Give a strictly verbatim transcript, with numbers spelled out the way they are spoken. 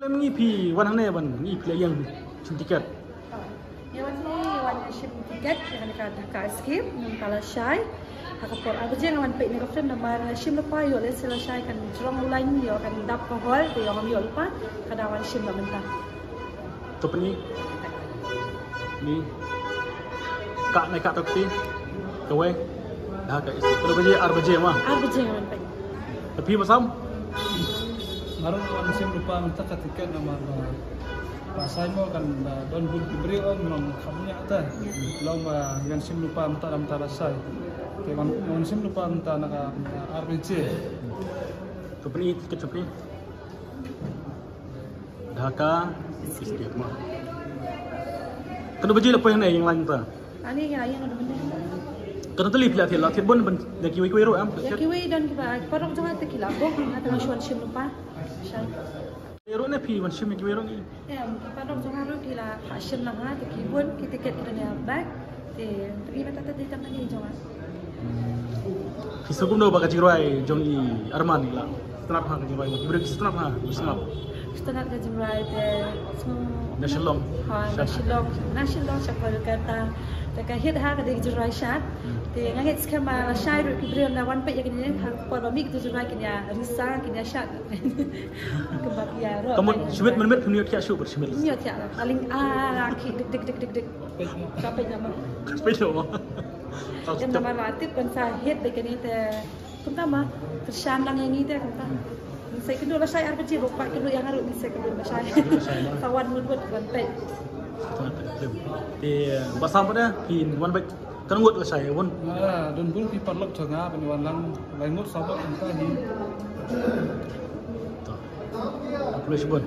Em ngi phi wan hangne ban ngi phi la ïeng shim tiket. Ïa wan hangne wan shim tiket ïa kane ka Dhaka Escape, ngan pala shai. Ha ka por ar baje nga wan peit ne ka film namar shim lypa ïoh lehse lashai kan jrong u lain ïoh kan dap ka hall te ïoh ngam ïoh lypa. Ka dang wan shim la mynta. To pyni. Ni. Ka ne ka to phi. Kawei. Dah ka isi. Kano baje? Ar baje ma. Ar baje nga wan peit. Te phi Bah Sam? Nga ruh nga wan shim lypa mynta ka tiket namar ba, ba shai mo kan ba don bun ki briew ong nong kham ïa ta. Long ba ngan shim lypa mynta da mynta lashai. Te wan, wan shim lypa mynta na ka ar baje. To pyni tiket to pyni. Dhaka Escape ma. Kano baje la poi hangne ïeng line ta? Ani ïa ïeng da mynne. Kano tylli phi la thied, la thied bun ban ïa kiwei kiwei ruh em? Ïa kiwei don kiba paralok jong nga te ki la bok, nga tang shuwa shim lypa. Shai. Ruh ne phi wan shim ïa kiwei ruh ni? Em, ki paralok jong nga ruh ki la phah shim lang ha, te ki bun ki tiket ki don ïa bag. Te phi mynta te dei tang kane jong nga. Phi sngew kumno ba ka jingrwai jong i Arman i la sngap ha ka jingrwai? Ki briew ki sngap ha, ki sngap. Sngap ka jingrwai te sngew. Na Shillong. Ha, na Shillong, na Shillong sha Kolkata. Te ka hit ha ka dei ka jingrwai shad. Te nga ngeit skhem ba lashai ruh ki briew na wan peit ïa kine ha ka por ba mih ka jingrwai kin ïa risa kin ïa shad. Kumba ki ïa rot. Ka mut shimit mynmiet phim ïoh thiah shuh bad shimit. Ïoh thiah. Aling a ki dik dik dik dik dik. Ka peit na ma. Peit na ma. Em namar ba tip ban sa hit de kane te kumta ma. Kyrshan lang ïa ngi te kumta. Ngin sa ïakynduh lashai ar baje bok pat kynduh ïa nga ruh ngin sa ïakynduh lashai. Sa wan mut mut ban peit. Te Bah Sam pat de phi wan bad kan ngut lashai wan. Ah, don bun ki paralok jong nga ban wan lang lai ngut sabab kumta ni. To. Khublei shibun.